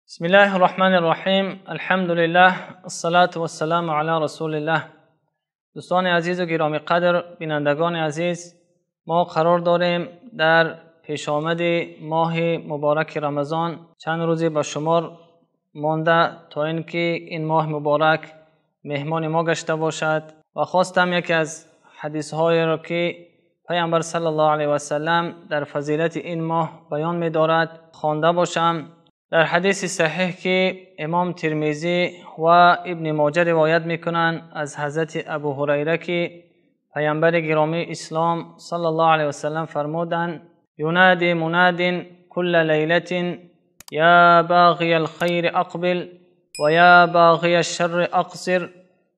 بسم الله الرحمن الرحیم. الحمد لله الصلاة والسلام علی رسول الله. دوستان عزیز و گرامی قدر، بینندگان عزیز، ما قرار داریم در پیش آمد ماه مبارک رمضان. چند روزی به شمار مانده تا اینکه این ماه مبارک مهمان ما گشته باشد و خواستم یکی از حدیث های را که پیامبر صلی الله علیه و سلم در فضیلت این ماه بیان می دارد خوانده باشم. در حدیث صحیح که امام ترمذی و ابن ماجه روایت میکنند از حضرت ابو هریره که پیامبر گرامی اسلام صلی الله علیه و سلم فرمودند: ینادی مناد کل لیلة یا باغی الخیر اقبل و یا باغی الشر اقصر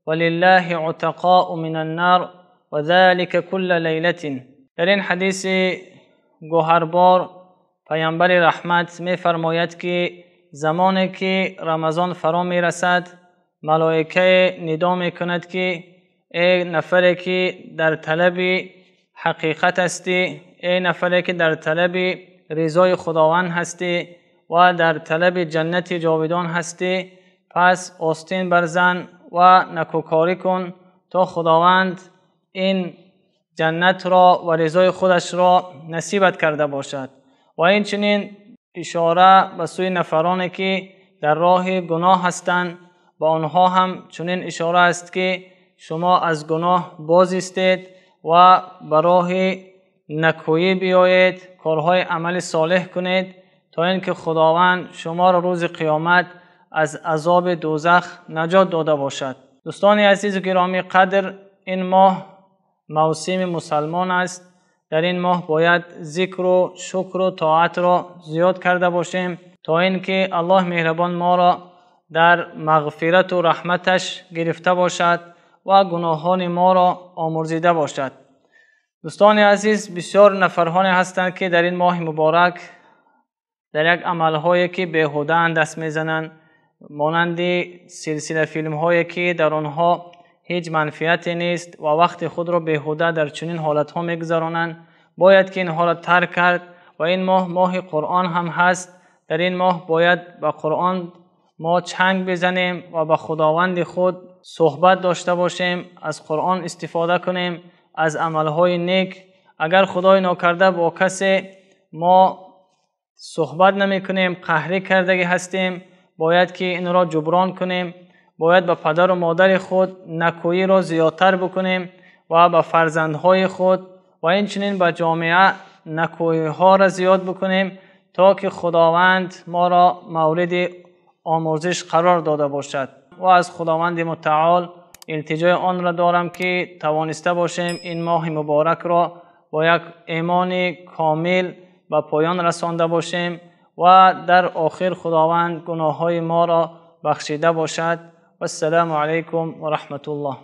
ولله عتقاء من النار و ذلك کل لیلة. در این حدیث گوهربار پیامبر رحمت می فرماید که زمانی که رمضان فرا می رسد ملائکه ندا می کند که ای نفری که در طلب حقیقت هستی، ای نفری که در طلب رضای خداوند هستی و در طلب جنت جاودان هستی، پس آستین برزن و نکوکاری کن تا خداوند این جنت را و رضای خودش را نصیبت کرده باشد. و این چنین اشاره به سوی نفرانی که در راه گناه هستند، با آنها هم چنین اشاره است که شما از گناه باز ایستید و به راه نکویی بیایید، کارهای عمل صالح کنید تا اینکه خداوند شما را روز قیامت از عذاب دوزخ نجات داده باشد. دوستان عزیز و گرامی قدر، این ماه موسم مسلمان است. در این ماه باید ذکر و شکر و طاعت را زیاد کرده باشیم تا اینکه الله مهربان ما را در مغفرت و رحمتش گرفته باشد و گناهان ما را آمرزیده باشد. دوستان عزیز، بسیار نفرهانی هستند که در این ماه مبارک در یک عملهایی که بیهوده دست میزنند، مانند سلسله فیلم هایی که در آنها هیچ منفعتی نیست و وقت خود را بیهوده در چنین حالتها میگذرانند. باید که اینها را ترک کرد و این ماه ماه قرآن هم هست. در این ماه باید به قرآن ما چنگ بزنیم و به خداوند خود صحبت داشته باشیم، از قرآن استفاده کنیم، از عملهای نیک. اگر خدای ناکرده با کسی ما صحبت نمی کنیم، قهری کردگی هستیم، باید که این را جبران کنیم. باید به پدر و مادر خود نکویی را زیادتر بکنیم و به فرزندهای خود و اینچنین به جامعه نکویی ها را زیاد بکنیم تا که خداوند ما را مورد آمرزش قرار داده باشد. و از خداوند متعال التجای آن را دارم که توانسته باشیم این ماه مبارک را با یک ایمان کامل به پایان رسانده باشیم و در آخر خداوند گناههای ما را بخشیده باشد. والسلام علیکم و رحمت الله.